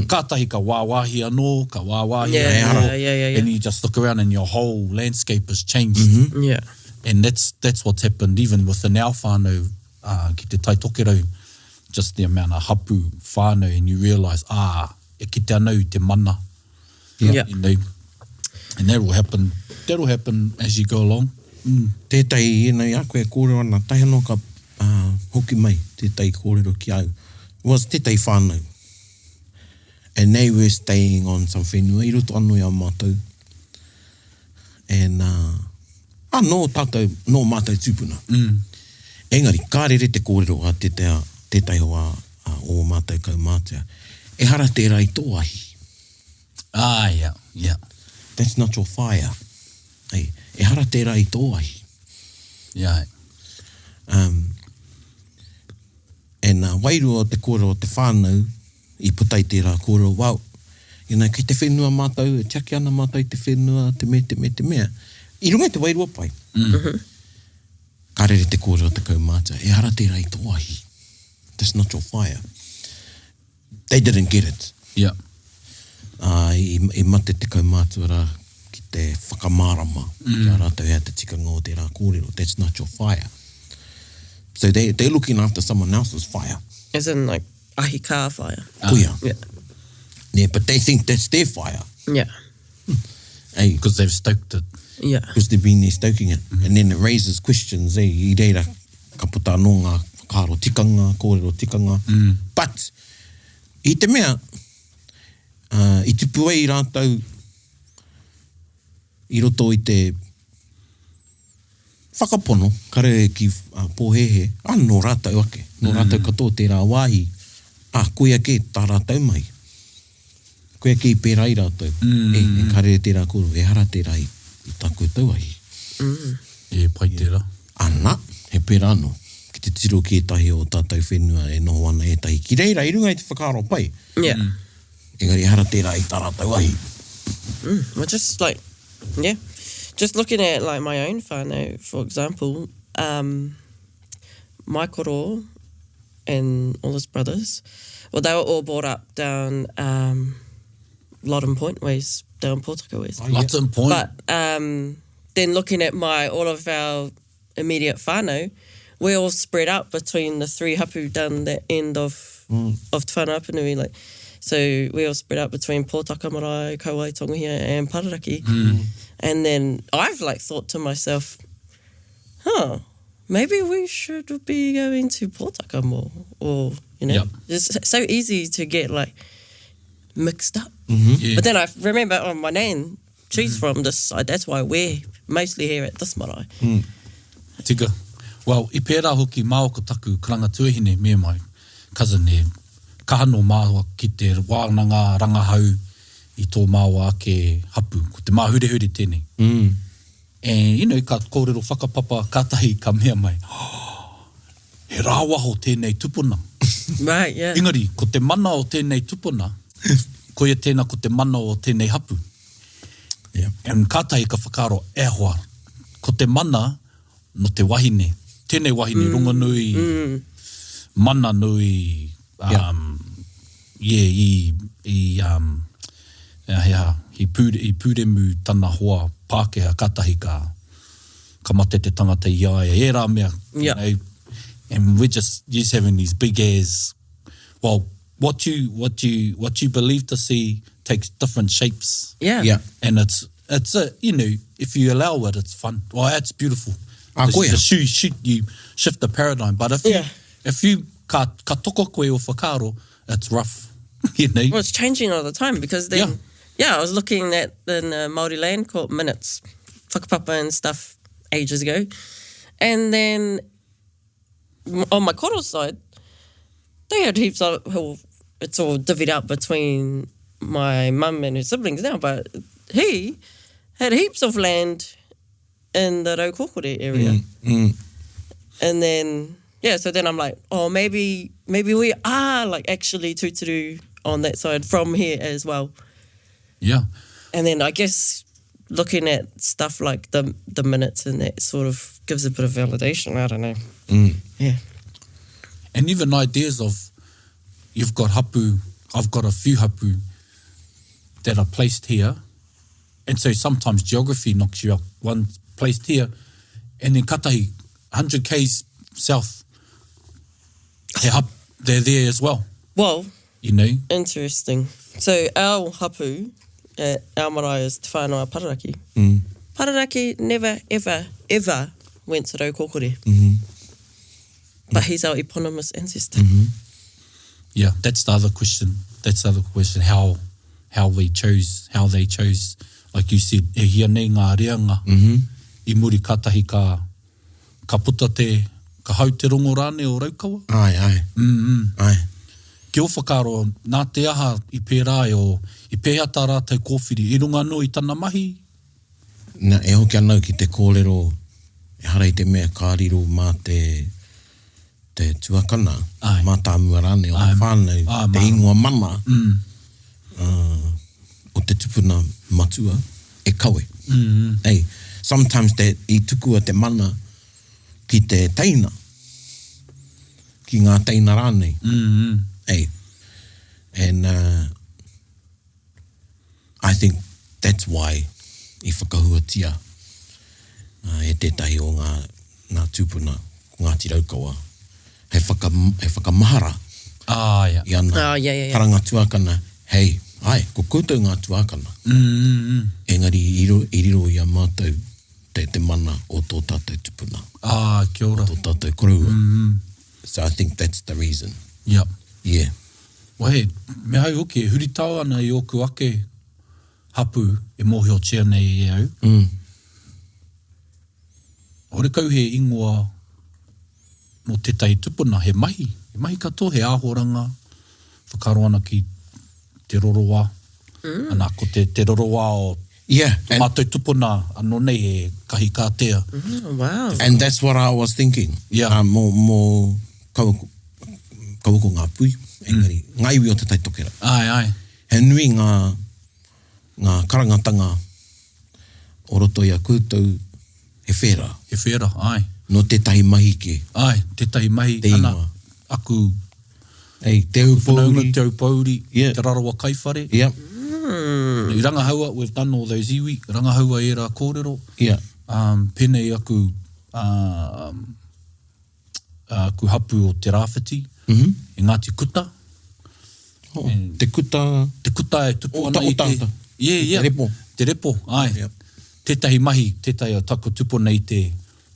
kātahi ka wāwāhi anō, ka wāwāhi Yeah, anō, yeah, yeah, yeah, yeah. and you just look around and your whole landscape has changed. Yeah. And that's that's what's happened even within our whānau uh, ki te Tai Tokerau, just the amount of hapu whānau and you realise, ah, e kite anau i te mana. Yeah. You know, and that will happen, that'll happen as you go along. Tētahi, you know, i a koe e kōrero ana, tae anō ka uh, hoki mai tētahi kōrero ki au. Was tētahi whānau. And they were staying on some whenua, i roto anō i a mātou. And, uh, ah, nō tātou, nō mātou tūpuna. Mm. Engari, ka rere te kōrero a tētahi, tētahi o, a, a, o mātou kaumātua. Ehara tērā i tō ahi. Ah, yeah, yeah, That's not your fire. Ei, ehara tērā i tō ahi. yeah. Um, and uh, wairua o te kōrero o te whānau, i puta i tērā kōrero, wow, you know, kei te whenua mātou, e tiaki ana mātou i te whenua, te mea, te mea, te mea. I runga i te wairua pai. Mm -hmm. Ka rere te kōrero o te kaumātua, ehara tērā i tō ahi. That's not your fire. They didn't get it. Yeah. Uh, i, i mate te kaumātua rā ki te whakamārama mm. ki a rātou hea te tikanga o tērā kōrero. That's not your fire. So they, they're looking after someone else's fire. As in like ahi kā fire. Koia. Yeah. Yeah, but they think that's their fire. Yeah. Hey, Because they've stoked it. Yeah. because they've been there stoking it. Mm -hmm. And then it raises questions, eh, i reira ka puta anō ngā whakaaro tikanga, kōrero tikanga. Mm. But, i te mea, uh, i tupu ai rātou i roto i te whakapono, kare ki uh, pōhēhē, a nō rātou ake, nō rātou katoa tērā wāhi, a koia ke tā rātou mai. Koia ke i pērā i rātou. Mm. E, e kare tērā kōrero, ehara tērā i, i tā koutou ahi. Yeah, pai tērā. Ana, he pērā anō. Ki te tiro ki ētahi o tātou whenua e noho ana ētahi. Ki reira, i runga i te whakaaro pai. Yeah. Engari ehara tērā i tā rātou ahi. Well, just like, yeah, just looking at like my own whānau, for example, um, my koro and all his brothers, well, they were all brought up down um, Loddon Point ways. down Pōtaka West. Lutton Point. But um, then looking at my all of our immediate whānau, we're all spread up between the three hapu down that end of mm. of Te Whānau-a-Apanui. Like, so we all spread up between Pōtaka Marae, Kauai Tongohia and Pararaki. Mm. And then I've like thought to myself, huh, maybe we should be going to Pōtaka more or, you know, yep. it's so easy to get like mixed up. Mm -hmm. yeah. But then I remember on oh, my nan, she's mm. from this side. That's why we're mostly here at this marae. Mm. Tika. Well, i pērā hoki māua ko taku karanga tuahine, me my cousin e kaha nō māua ki te wānanga rangahau i tō māua ake hapu. Ko te Māhurehure tēnei. Mm. And, you know, ka kōrero whakapapa, kātahi ka mea mai, oh, he rāwaho tēnei tupuna. Right, yeah. Engari, ko te mana o tēnei tupuna, koia tēnā ko te mana o tēnei hapu. Yeah. And kātahi ka whakaaro, e hoa, ko te mana no te wahine. Tēnei wahine mm. rongonui, mm. mana nui, um, yeah. yeah, i, i, um, he aha, i, pūre, i pūremu tana hoa Pākehā, kātahi ka, ka mate te tangata i a ia, ērā mea, yeah. you know, and we're just, just having these big ass, well, what you, what you, what you believe to see takes different shapes. Yeah. Yeah. And it's, it's a, you know, if you allow it, it's fun. Well, it's beautiful. Ah, koia. You, shoot, you shift the paradigm, but if yeah. you, if you, ka, ka toko koe o whakaaro, it's rough. You know? Well, it's changing all the time because then, Yeah. yeah, I was looking at the uh, Māori Land Court minutes, whakapapa and stuff ages ago. And then on my koro side, they had heaps of, well, it's all divvied up between my mum and her siblings now, but he had heaps of land in the Raukokore area. Mm, mm. And then, yeah, so then I'm like, oh, maybe maybe we are like actually tūturu on that side from here as well. Yeah. And then I guess looking at stuff like the the minutes and that sort of gives a bit of validation. I don't know. Mm. Yeah. And even ideas of you've got hapu, I've got a few hapu that are placed here. And so sometimes geography knocks you out. One placed here, and then katahi, 100 k's south, he hap, they're there as well. Well, You know? Interesting. So our hapu at our marae is Te Whānau a Pararaki. Mm. Pararaki never, ever, ever went to Raukokore. Mm -hmm. But he's our eponymous ancestor. Mm -hmm. Yeah, that's the other question. That's the other question. How how we chose, how they chose. Like you said, e hia nei ngā reanga. Mm -hmm. I muri katahi ka, ka puta te, ka hau te rongo rānei o Raukawa. Ai, ai. Mm -hmm. Ai. Ki ō whakaaro, nā te aha i pērā ai o, i pēhea tā rātou kōwhiri, i runga anō i tana mahi? Na, e hoki ana au ki te kōrero, ehara i te mea ka riro mā te, te tuakana, Āe. mātāmua rānei o te Āe, whānau, āe, te mārama. ingoa mana o te tupuna matua e kawe. Ei, sometimes te, i tukua te mana ki te teina, ki ngā teina rānei. Ei, and uh, I think that's why i whakahuatia e tētahi o ngā, ngā tūpuna, ko Ngāti Raukawa, hei, whaka, hei whakamahara ah, yeah. i ana ah, yeah, yeah, yeah. karanga tuakana, hei, ai, ko koutou ngā tuakana. Mm, mm, mm. Engari i riro, i riro i a mātou te, te mana o tō tātou tupuna. Ah, kia ora. O tō tātou koroua. Mm, mm. So I think that's the reason. Yeah. Yeah. Well, he, me hau hoki, e huritao ana i ōku ake hapū e mōhiotia nei e au. Mm. Horekau he ingoa mō tētahi tupuna, he mahi, he mahi katoa, he āhoranga, whakaaro ana ki Te Roroa, mm. ana, ko te, te Roroa o Yeah, and, mātou tupuna anō nei he kahikātea. Mm, wow. And that's what I was thinking. Yeah. Mō, mō kaua, kaua ko ngā pui, engari, mm. ngā iwi o Te Tai Tokerau. Ai, ai. He nui ngā, ngā karangatanga o roto i a koutou, he whērā. He whērā, āe. Nō tētahi mahi kē. Āe, tētahi mahi, Te ana, ingoa. aku Ei, Te Aupōuri. whanaunga, Te Aupōuri, Yeah. Te Rarawa Kaiwhare. Yep. Mm. I rangahaua, we've done all those iwi, rangahaua ērā kōrero. Yeah. Um, pēnei aku, um, aku hapu o Te Rāwhiti, mm -hmm. e Ngāti Kuta. Oh, and, te Kuta... Te Kuta e tupu ana i te... Yeah, yeah. Te repo. Te repo, ai. Yep. Tētahi mahi, tētahi o taku tupuna i te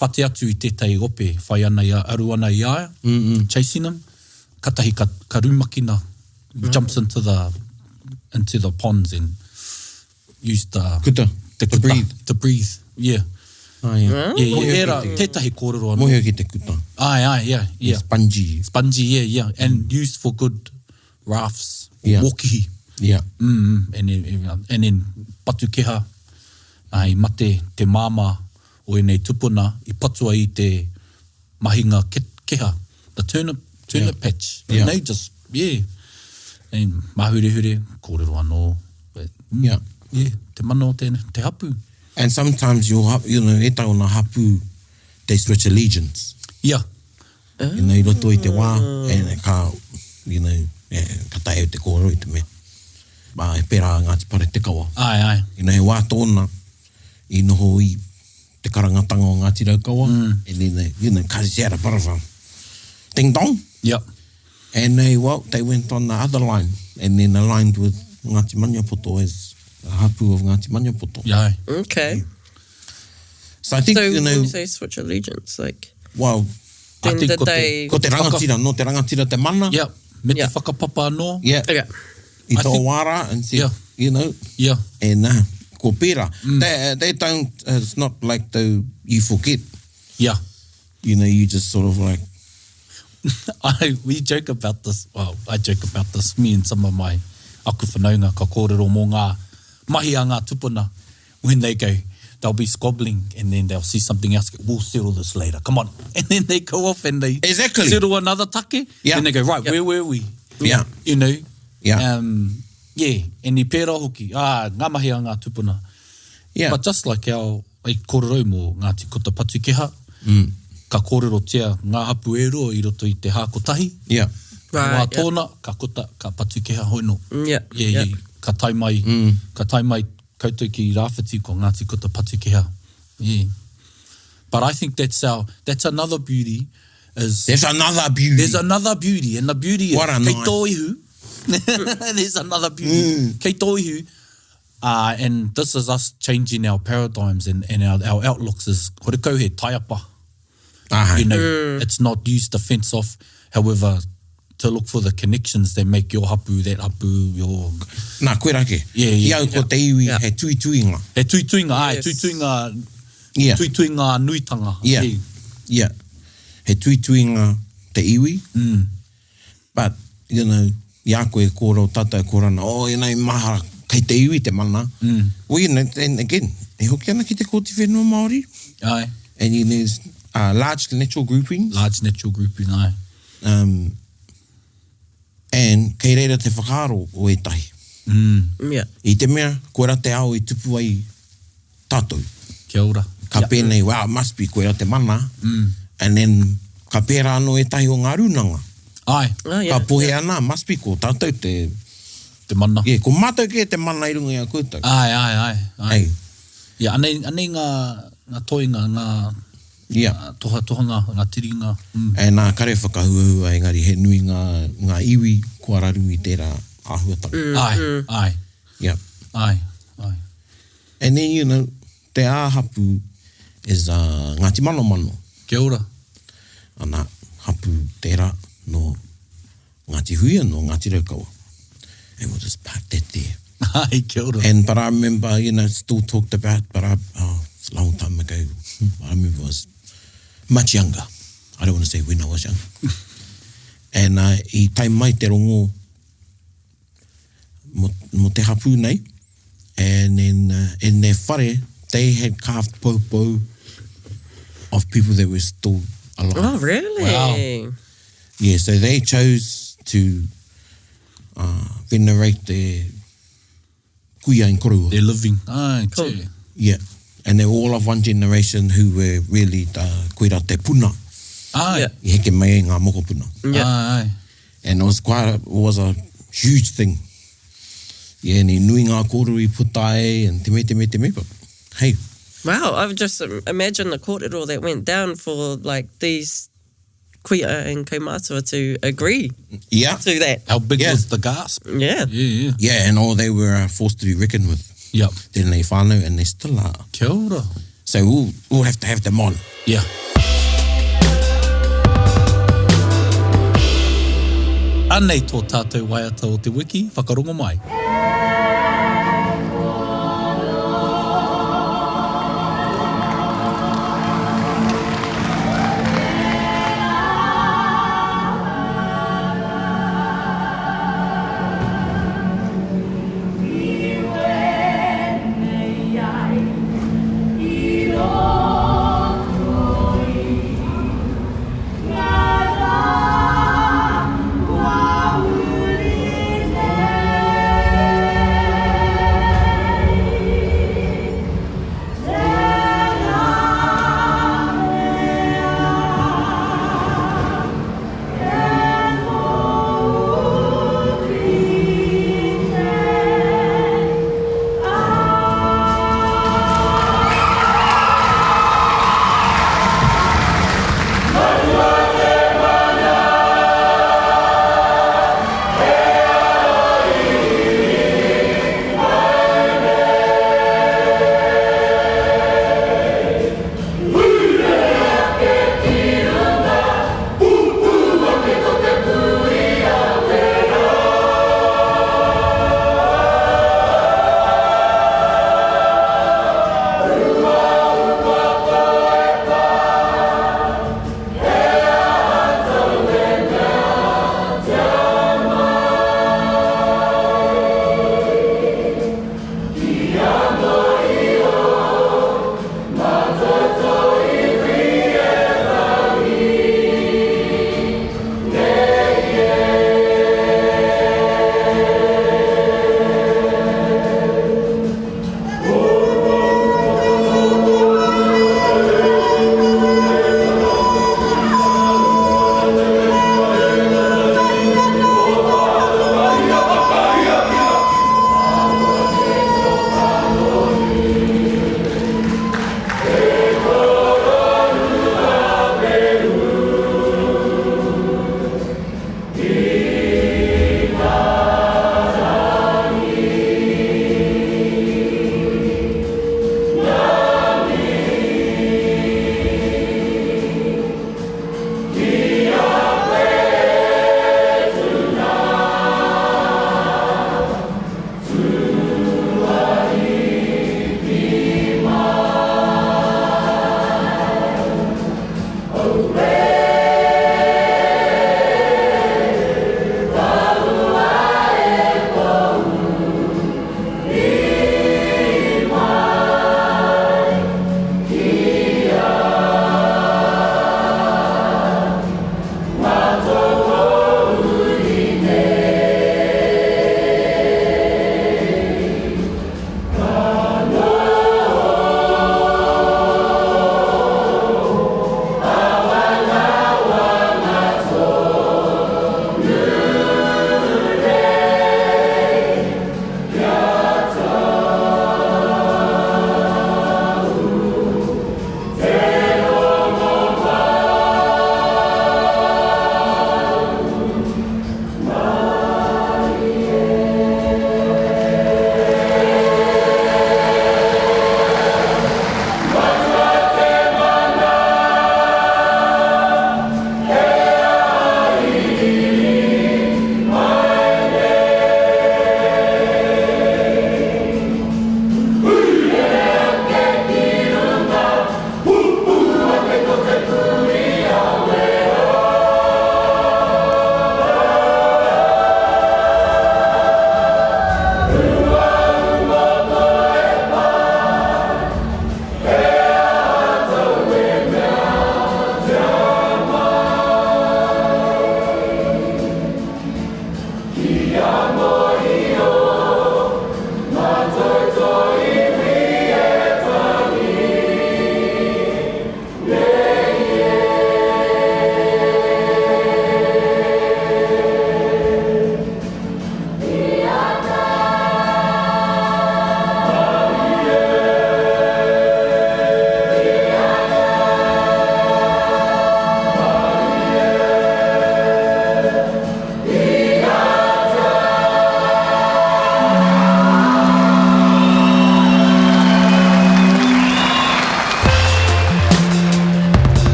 whati atu i tētahi ope whai ana i a, aru ana i a ia, mm -mm. chasing them, katahi ka, ka rumakina, mm. jumps into the, into the ponds and used the... Kuta. Te to kuta. breathe. To breathe, yeah. Ah, yeah. Yeah, yeah, era, tētahi kōrero anō. Mohio ki te kuta. Ai, ai, yeah, yeah. Spongy. Spongy, yeah, yeah. And mm. used for good rafts, yeah. mōkihi. Yeah. Mm, and then, and then patukeha, ai mate te māmā o ēnei tupuna i patua i te mahinga ke, keha, the turnip, turnip yeah. patch. Yeah. And they just, yeah. And mahurehure, kōrero anō. But, mm, yeah. Yeah, te mana o te, te hapu. And sometimes you'll, you know, ētahi o ngā hapu, they switch allegiance. Yeah. You know, i roto i te wā, and ka, you know, ka taea te kōrero i te mea. Ba, e pērā a Ngāti Paretekawa. Ai, ai. You know, he wā tōna i noho i te karangatanga o Ngāti Raukawa, mm. and then they, you know, ka te ara parawha. Ding dong. Yep. And they, well, they went on the other line, and then aligned with Ngāti Maniapoto as the hapu of Ngāti Maniapoto. Yeah. Okay. So I think, so you know... when you say switch allegiance, like... Well, then I think did ko te, they... Ko te rangatira, no te rangatira te mana. Yeah. Me te Yeah. whakapapa anō. Yeah. Okay. I I tō think- wāra and said, Yeah. you know, Yeah. and uh, ko pērā. Mm. They, they don't, it's not like the, you forget, Yeah. you know, you just sort of like, I, we joke about this, well, I joke about this, me and some of my aku whanaunga ka kōrero mō ngā mahi a ngā tupuna, when they go, they'll be squabbling and then they'll see something else, we'll settle this later, come on. And then they go off and they Exactly. settle another take. Yeah. And they go, right, where were we? Yeah. You know? Yeah. Um, yeah, and i pērā hoki, ah, ngā mahi a ngā tupuna. yeah. But just like our, i kōrero mō Ngāti Kota Patukeha, mm. ka kōrerotia ngā hapu e roa i roto i te hā kotahi. yeah. Right, Wā yeah. tōna, ka kota, ka Patukeha hoino. Yeah, Yeah, yeah. yeah. Ka tae mai, mm. ka tae mai koutou ki Rāwhiti ko Ngāti Kota Patukeha. Yeah. But I think that's our, that's another beauty is... There's another beauty. There's another beauty, and the beauty is What a kei nice- tō ihu. There's another beauty. Mm. Kei tō ihu. Uh, and this is us changing our paradigms and, and our, our outlooks is horekau he taiapa. Aha. You know, it's not used to fence off. However, to look for the connections that make your hapu, that hapu, your... Nā, koe rake. Yeah, yeah. I au ko te iwi, Yeah. he tuituinga. He tuituinga, ai, Yes. tuituinga, Yeah. tuituinga nuitanga. Yeah. Yeah. He tuituinga te iwi. Mm. But, you know, i a koe kōrero tātou e kōrero ana, oh, you know, mahara, kei te iwi te mana. Mm. Well, you know, and again, e hoki ana ki te Kōti Whenua Māori, Ai, and you know, there's uh, large natural groupings. large natural grouping, ai. Um, and kei reira te whakaaro o ētahi. Mm. Yeah. I te mea, koera te ao i tupu ai tātou. Kia ora. Ka Yeah. pēnei, wow, must be koera te mana. Mm. And then, ka pērā anō ētahi o ngā rūnanga. Ai, Oh, yeah. Ka pohe ana, must be ko tātou te... te mana. Yeah, ko mātou kē te mana i runga i a koutou. Ai, ai, ai. ai. Ei, Yeah, anei, anei ngā, ngā toinga, ngā, yeah. ngā tohatohanga, ngā tiringa. Mm. E nā kare whakahuahua, engari he nui ngā, ngā iwi kua raru i tērā āhuatanga. Mm. Ai, ai, Yeah. ai, ai. And then, you know, te āhapu is uh, Ngāti Manomano. Kia ora. Ana, hapu tērā no Ngāti Huia, no Ngāti Raukawa. And we'll just park that there. Ai, kia ora. And but I remember, you know, still talked about, but I, oh, it's a long time ago. I remember I was much younger. I don't want to say when I was young. And uh, i tae mai te rongo mo, mo te hapū nei. And then uh, in their whare, they had carved poupou of people that were still alive. Oh, really? Wow. Yeah, so they chose to uh, venerate their kuia and korua. They're living. Ai, Cool. che. Yeah. And they were all of one generation who were really the koira te puna. Ai, Yeah. I heke mai ai ngā mokopuna. Yeah. ai, ai. And it was quite a, it was a huge thing. Yeah, and he nui ngā kōrero i puta ai, and te mea, te mea, te mea, but hey. Wow, I've just imagined the kōrero that went down for like these kuia and kaumātua to agree yeah. to that. How big yeah. was the gasp? Yeah. Yeah, yeah. Yeah, and all they were forced to be reckoned with. Yep. Tēnei whānau, and they still are. Kia ora. So we'll, we'll have to have them on. Yeah. Anei tō tātou waiata o te wiki, whakarongo mai.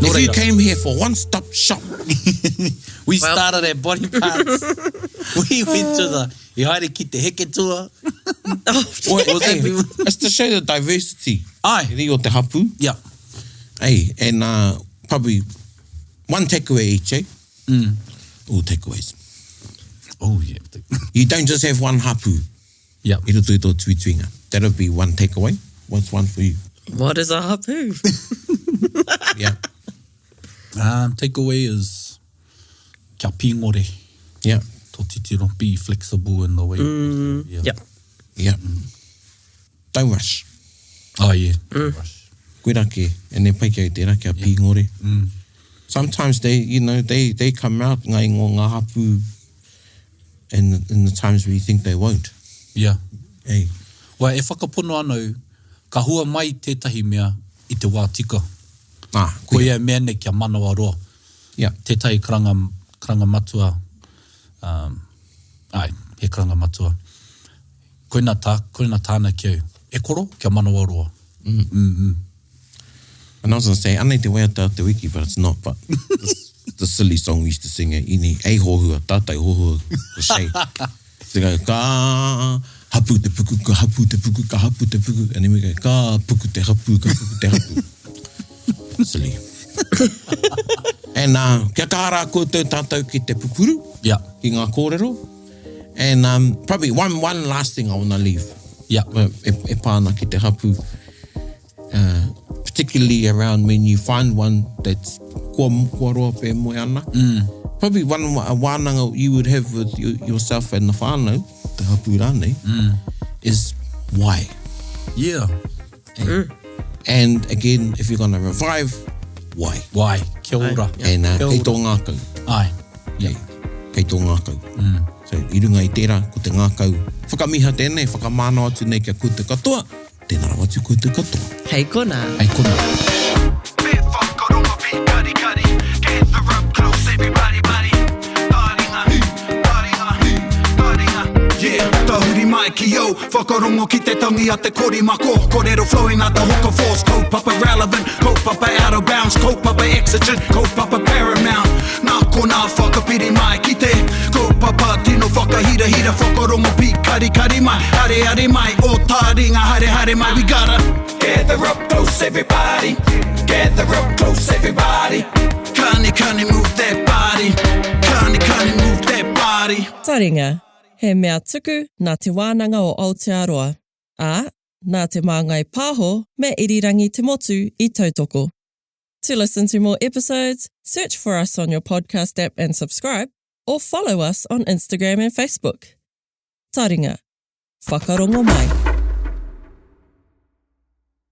If you came here for one stop shop. We started at body parts. We went to the, i haere ki te heketua. Well, hey, it's to show the diversity. Ai. Ri o te hapu. Yeah. Hey, and uh, probably one takeaway each, eh? Mm. All takeaways. Oh, yeah. You don't just have one hapu. Yeah. I roto i tō tuituinga. That'll be one takeaway. What's one for you? What is a hapu? Yeah. Um, takeaway is kia pīngore. Yeah. Tō titiro, be flexible in the way. Mm, yeah. Yeah. Don't rush. Oh, yeah. Mm. Rush. Koira ke, and e pai ki au tērā, kia pīngore. Mm. Sometimes they, you know, they, they come out ngā ingoa ngā hapu in the, in the times where you think they won't. Yeah. Hey. Well, e whakapono ana au, ka hua mai tētahi mea i te wā tika. Ah, koia. Koia e mea nei kia manawa roa. Yeah. Tētahi karanga, karanga matua, um, ai, he karanga matua. Koina, tā, koina tāna ki au. E koro, kia manawa roa. Mm. Mm -mm. And I was going to say, anei te waiata o te wiki, but it's not, but this, the silly song we used to sing at uni, ei hohua, tātai hohua, ko Shay. So go, ka hapu te puku, ka hapu te puku, ka hapu te puku, and then we go, ka puku te hapu, ka puku te hapu. Silly. And uh, kia kaha rā koutou tātou ki te pupuru, yeah. ki ngā kōrero. And um, probably one, one last thing I want to leave. Yeah. E, e pā ana ki te hapu. Uh, particularly around when you find one that's kua, kua roa pe moe ana. Mm. Probably one a wānanga you would have with you, yourself and the whānau, te hapu rānei, mm. is why. Yeah. And, mm. and again, if you're going to revive, why? Why? Kia ora. And uh, kei tō ngākau. Ai. Yeah. Kei tō ngākau. Mm. So, i runga i tērā, ko te ngākau whakamiha tēnei, whakamānawa atu nei kia koutou katoa, Tēnā rawa atu koutou katoa. Hei konā. Hei konā. Be whakarongo, be karikari, Gather up close everybody buddy Taringa, taringa, taringa Yeah, tahuri mai ki au Whakarongo ki te tangi a te korimako Korero flowing like the hook of force Kaupapa relevant, kaupapa out of bounds Kaupapa exigent, kaupapa paramount Nā konā whakapiri mai ki te Kaupapa tino whakahirahira Whakarongo pīkarikari mai Areare mai o tāringa Haere haere mai We gotta Gather up close everybody Gather up close everybody Kani kani move that body Kani kani move that body Taringa, he mea tuku nā Te Wānanga o Aotearoa, ā, nā Te Māngai Pāho me Irirangi Te Motu i tautoko. To listen to more episodes, search for us on your podcast app and subscribe, or follow us on Instagram and Facebook. Taringa, whakarongo mai.